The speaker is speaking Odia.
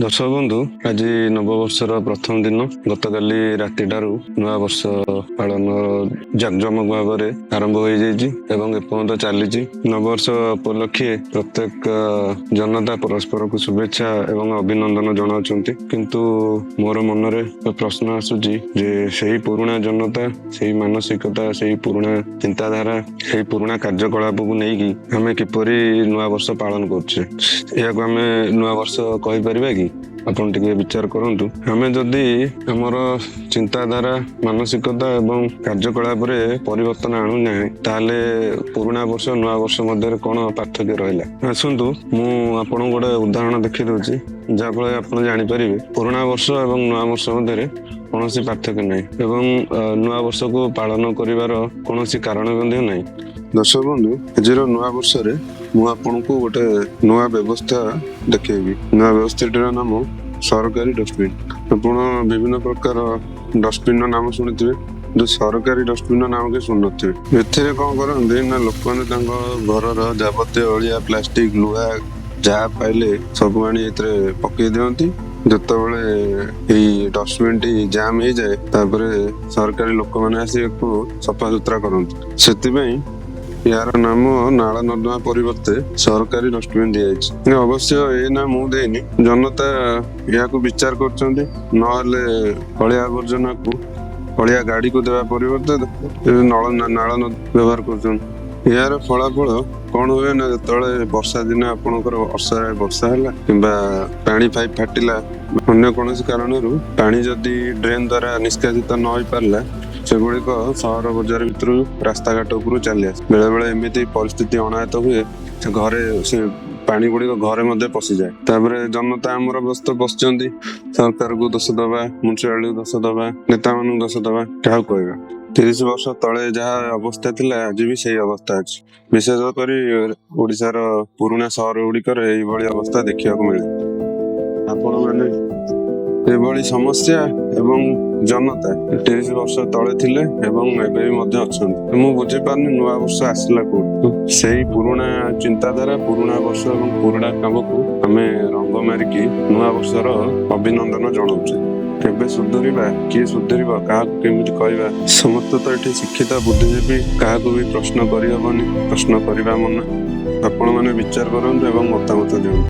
ଦର୍ଶକ ବନ୍ଧୁ, ଆଜି ନବବର୍ଷର ପ୍ରଥମ ଦିନ। ଗତକାଲି ରାତିଠାରୁ ନୂଆ ବର୍ଷ ପାଳନ ଜାକଜମକ ଭାବରେ ଆରମ୍ଭ ହୋଇଯାଇଛି ଏବଂ ଏପର୍ଯ୍ୟନ୍ତ ଚାଲିଛି। ନବବର୍ଷ ଉପଲକ୍ଷେ ପ୍ରତ୍ୟେକ ଜନତା ପରସ୍ପରକୁ ଶୁଭେଚ୍ଛା ଏବଂ ଅଭିନନ୍ଦନ ଜଣାଉଛନ୍ତି। କିନ୍ତୁ ମୋର ମନରେ ଏକ ପ୍ରଶ୍ନ ଆସୁଛି ଯେ ସେଇ ପୁରୁଣା ଜନତା, ସେଇ ମାନସିକତା, ସେଇ ପୁରୁଣା ଚିନ୍ତାଧାରା, ସେଇ ପୁରୁଣା କାର୍ଯ୍ୟକଳାପକୁ ନେଇକି ଆମେ କିପରି ନୂଆ ବର୍ଷ ପାଳନ କରୁଛେ? ଏହାକୁ ଆମେ ନୂଆ ବର୍ଷ କହିପାରିବା କି? ଆପଣ ଟିକେ ବିଚାର କରନ୍ତୁ। ଆମେ ଯଦି ଆମର ଚିନ୍ତାଧାରା, ମାନସିକତା ଏବଂ କାର୍ଯ୍ୟକଳାପରେ ପରିବର୍ତ୍ତନ ଆଣୁନାହେଁ, ତାହେଲେ ପୁରୁଣା ବର୍ଷ ନୂଆ ବର୍ଷ ମଧ୍ୟରେ କଣ ପାର୍ଥକ୍ୟ ରହିଲା? ଆସନ୍ତୁ, ମୁଁ ଆପଣଙ୍କୁ ଗୋଟେ ଉଦାହରଣ ଦେଖେଇ ଦଉଛି, ଯାହାଫଳରେ ଆପଣ ଜାଣିପାରିବେ ପୁରୁଣା ବର୍ଷ ଏବଂ ନୂଆ ବର୍ଷ ମଧ୍ୟରେ କୌଣସି ପାର୍ଥକ୍ୟ ନାହିଁ ଏବଂ ନୂଆ ବର୍ଷକୁ ପାଳନ କରିବାର କୌଣସି କାରଣ ମଧ୍ୟ ନାହିଁ। ଦର୍ଶକ ବନ୍ଧୁ, ଆଜିର ନୂଆ ବର୍ଷରେ ମୁଁ ଆପଣଙ୍କୁ ଗୋଟେ ନୂଆ ବ୍ୟବସ୍ଥା ଦେଖେଇବି। ନୂଆ ବ୍ୟବସ୍ଥାଟିର ନାମ ସରକାରୀ ଡଷ୍ଟବିନ୍। ଆପଣ ବିଭିନ୍ନ ପ୍ରକାର ଡଷ୍ଟବିନ୍ ର ନାମ ଶୁଣିଥିବେ, କିନ୍ତୁ ସରକାରୀ ଡଷ୍ଟବିନ୍ ର ନାମ କେହି ଶୁଣିନଥିବେ। ଏଥିରେ କଣ କରନ୍ତି ନା, ଲୋକମାନେ ତାଙ୍କ ଘରର ଯାବତୀୟ ଅଳିଆ, ପ୍ଲାଷ୍ଟିକ, ଲୁହା ଯାହା ପାଇଲେ ସବୁ ଆଣି ଏଥିରେ ପକେଇ ଦିଅନ୍ତି। ଯେତେବେଳେ ଏଇ ଡଷ୍ଟବିନ୍ ଟି ଜାମ୍ ହେଇଯାଏ, ତାପରେ ସରକାରୀ ଲୋକମାନେ ଆସି ଏକୁ ସଫାସୁତୁରା କରନ୍ତି। ସେଥିପାଇଁ ଏହାର ନାମ ନାଳ ନର୍ଦ୍ଦମା ପରିବର୍ତ୍ତେ ସରକାରୀ ଡଷ୍ଟବିନ୍ ଦିଆଯାଇଛି। ଅବଶ୍ୟ ଏ ନାଁ ମୁଁ ଦେଇନି, ଜନତା ଏହାକୁ ବିଚାର କରୁଛନ୍ତି। ନହେଲେ ଅଳିଆ ଆବର୍ଜନାକୁ ଅଳିଆ ଗାଡିକୁ ଦେବା ପରିବର୍ତ୍ତେ ନାଳ ବ୍ୟବହାର କରୁଛନ୍ତି। ଏହାର ଫଳାଫଳ କଣ ହୁଏ ନା, ଯେତେବେଳେ ବର୍ଷା ଦିନେ ଆପଣଙ୍କର ବର୍ଷା ବର୍ଷା ହେଲା କିମ୍ବା ପାଣି ପାଇପ୍ ଫାଟିଲା, ଅନ୍ୟ କୌଣସି କାରଣରୁ ପାଣି ଯଦି ଡ୍ରେନ ଦ୍ଵାରା ନିଷ୍କାସିତ ନ ହେଇପାରିଲା, ସେଗୁଡିକ ସହର ବଜାର ଭିତରୁ ରାସ୍ତାଘାଟ ଉପରୁ ଚାଲି ଆସେ। ବେଳେ ବେଳେ ଏମିତି ପରିସ୍ଥିତି ଅଣାୟତ୍ତ ହୁଏ, ସେ ଘରେ ସେ ପାଣି ଗୁଡିକ ଘରେ ମଧ୍ୟ ପଶିଯାଏ। ତାପରେ ଜନତା ଆମର ବ୍ୟସ୍ତ ବସିଛନ୍ତି। ସରକାରକୁ ଦୋଷ ଦବା, ମ୍ୟୁନିସିପାଲିଟିକୁ ଦୋଷ ଦବା, ନେତାମାନଙ୍କୁ ଦୋଷ ଦବା, କାହାକୁ କହିବା? 30 ବର୍ଷ ତଳେ ଯାହା ଅବସ୍ଥା ଥିଲା, ଆଜି ବି ସେଇ ଅବସ୍ଥା ଅଛି। ବିଶେଷ କରି ଓଡିଶାର ପୁରୁଣା ସହର ଗୁଡିକରେ ଏଇଭଳି ଅବସ୍ଥା ଦେଖିବାକୁ ମିଳେ। ଆପଣମାନେ ଏଭଳି ସମସ୍ୟା ଏବଂ ଜନତା 30 ବର୍ଷ ତଳେ ଥିଲେ ଏବଂ ଏବେ ବି ମଧ୍ୟ ଅଛନ୍ତି। ମୁଁ ବୁଝିପାରୁନି, ନୂଆ ବର୍ଷ ଆସିଲା କୋଉଠୁ? ସେଇ ପୁରୁଣା ଚିନ୍ତାଧାରା, ପୁରୁଣା ବର୍ଷ ଏବଂ ପୁରୁଣା କାମକୁ ଆମେ ରଙ୍ଗ ମାରିକି ନୂଆ ବର୍ଷର ଅଭିନନ୍ଦନ ଜଣାଉଛେ। କେବେ ସୁଧୁରିବା? କିଏ ସୁଧୁରିବ? କାହାକୁ କେମିତି କହିବା? ସମସ୍ତେ ତ ଏଠି ଶିକ୍ଷିତ ବୁଦ୍ଧିଜୀବୀ। କାହାକୁ ବି ପ୍ରଶ୍ନ କରିହବନି, ପ୍ରଶ୍ନ କରିବା ମନା। ଆପଣମାନେ ବିଚାର କରନ୍ତୁ ଏବଂ ମତାମତ ଦିଅନ୍ତୁ।